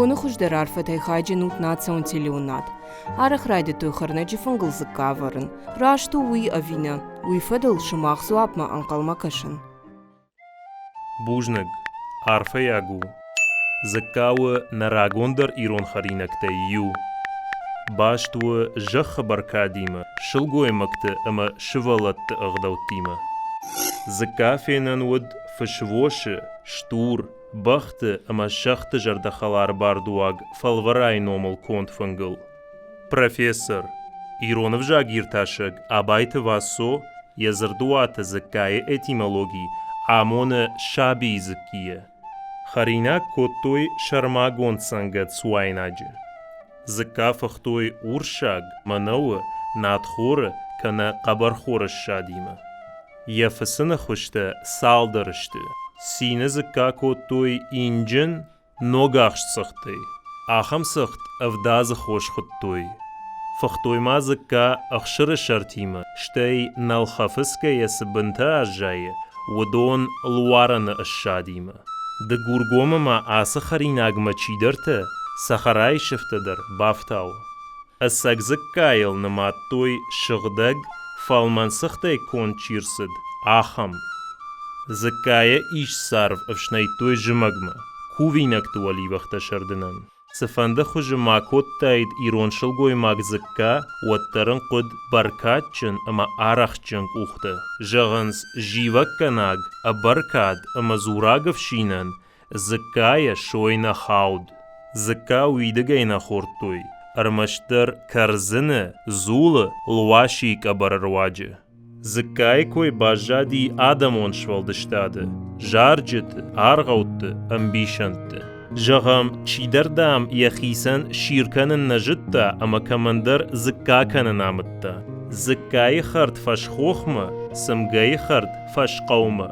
Боны хуыздӕр арфӕтӕй хайджын ут национ телеуынад. Арӕх райдыдтой хӕрнӕджы фынгыл дзыкка ӕвӕрын. Раст у уый ӕви нӕ, уый фӕдыл сымах дзуапмӕ ӕнхъӕлмӕ кӕсын. Бузныг, арфӕйаг у. Дзыкка у нӕ рагондӕр ирон хӕринӕгтӕй иу. Баст у зӕххы бӕркадимӕ, сылгоймӕгты ӕмӕ сывӕллӕтты ӕгъдӕуттимӕ. Дзыкка фенӕн уыд фысвосы, стур, бӕхты ӕмӕ сӕгъты зӕрдӕхӕлар бардуаг Фӕлвӕрайы номыл конд фынгыл. Профессор, ирон ӕвзаг иртасӕг Абайты Вассо йӕ дзырдуаты дзыккайы этимологи амоны сабийы дзыккийӕ. Хӕринаг кодтой сӕрмагонд цӕнгӕт цуайнаджы. Дзыкка фыхтой урсаг, мӕнӕуы, надхоры кӕнӕ хъӕбӕрхоры ссадимӕ. Йӕ фыцыны хуызтӕ цалдӕр сты. Цины дзыкка кодтой инджын, ногахст цыхтӕй. Ахӕм цыхт ӕвдадзы хос хуыдтой. Фыхтой ма дзыкка ӕхсыры сӕртимӕ, стӕй нӕлхӕфыцгӕйӕ цы бынтӕ аззайы, уыдон луарӕны ссадимӕ. Дыгургомы ма ацы хӕринагмӕ чидӕртӕ цӕхӕрайы сыфтӕ дӕр бафтауы. Ӕцӕг дзыккайыл нымадтой сыгъдӕг, фӕлмӕн цыхтӕй конд чи рцыд, ахӕм. Дзыккайӕ ист царв ӕфснайдтой зымӕгмӕ, кувинӕгты уӕливӕхтӕ сӕрдынӕн. Цыфӕнды хуызы ма кодтаид ирон сылгоймаг дзыкка, уӕддӕр ын хъуыд бӕркадджын ӕмӕ арӕхстджын къухтӕ. Зӕгъынц, зивӕггӕнаг, ӕбӕркад ӕмӕ дзураг ӕфсинӕн дзыккайӕ сой нӕ хауд. Дзыкка уидыгӕй нӕ хордтой, ӕрмӕстдӕр кӕрдзыны, дзулы, луасийы къӕбӕры руаджы. Дзыккайы кой баззади адӕмон сфӕлдыстады, зарджыты, аргъӕутты, ӕмбисӕндты. Зӕгъӕм, чидӕр, дам, йӕхицӕн сир кӕнын нӕ зыдта ӕмӕ кӕмӕндӕр дзыкка кӕнын амыдта. Дзыккайы хӕрд фӕсхохмӕ, цымгӕйы хӕрд фӕсхъӕумӕ.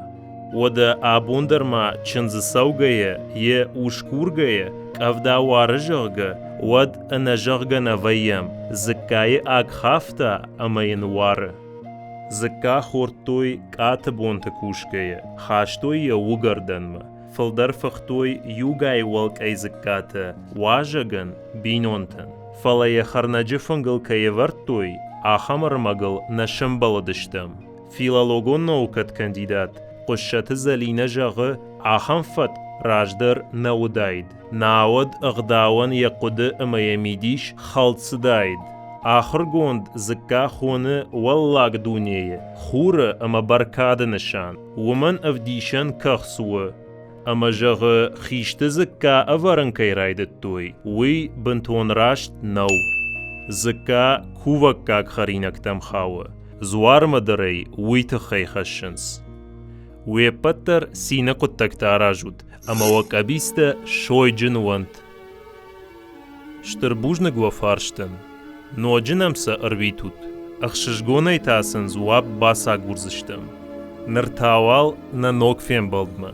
Уӕдӕ абон дӕр ма чындзы цӕугӕйӕ, йе ус кургӕйӕ, къӕвда уары, зӕгъгӕ, уӕд ӕнӕзӕгъгӕ нӕ вӕййӕм, дзыккайы аг хафта ӕмӕ йын уары. Дзыкка хордтой къаты бонты кусгӕйӕ, хастой йӕ уыгӕрдӕнмӕ, фылдӕр фыхтой иугай уӕлкъӕй дзыккатӕ уазӕгӕн, бинонтӕн. Фӕлӕ йӕ хӕрнӕджы фынгыл кӕй ӕвӕрдтой, ахӕм ӕрмӕгыл нӕ сӕмбӕлыдыстӕм. Филологон наукӕты кандидат Хъуыссӕты Зӕлинӕ зӕгъы, ахӕм фӕтк раздӕр нӕ уыдаид, науӕд ӕгъдауӕн йӕ хъуыды ӕмӕ йӕ мидис хӕлд цыдаид. Ахуыргонд дзыкка хоны уӕллаг дунейы, хуры ӕмӕ бӕркады нысан. Уымӕн ӕвдисӕн кӕхц у. Ӕмӕ зӕгъы, хисты дзыкка ӕвӕрын кӕй райдыдтой, уый бынтон раст нӕу. Дзыкка кувӕггаг хӕринӕгтӕм хауы, дзуармӕ дӕр ӕй уый тыххӕй хӕссынц. Уе ппӕт дӕр цины хъуыддӕгтӕ аразут, ӕмӕ уӕ къӕбицтӕ сойджын уӕнт. Стыр бузныг уӕ фарстӕн. Ноджы нӕм сӕ ӕрвитут. Ӕхсызгонӕй та сын дзуапп бацагурдзыстӕм. Ныр та уал нӕ ног фембӕлдмӕ.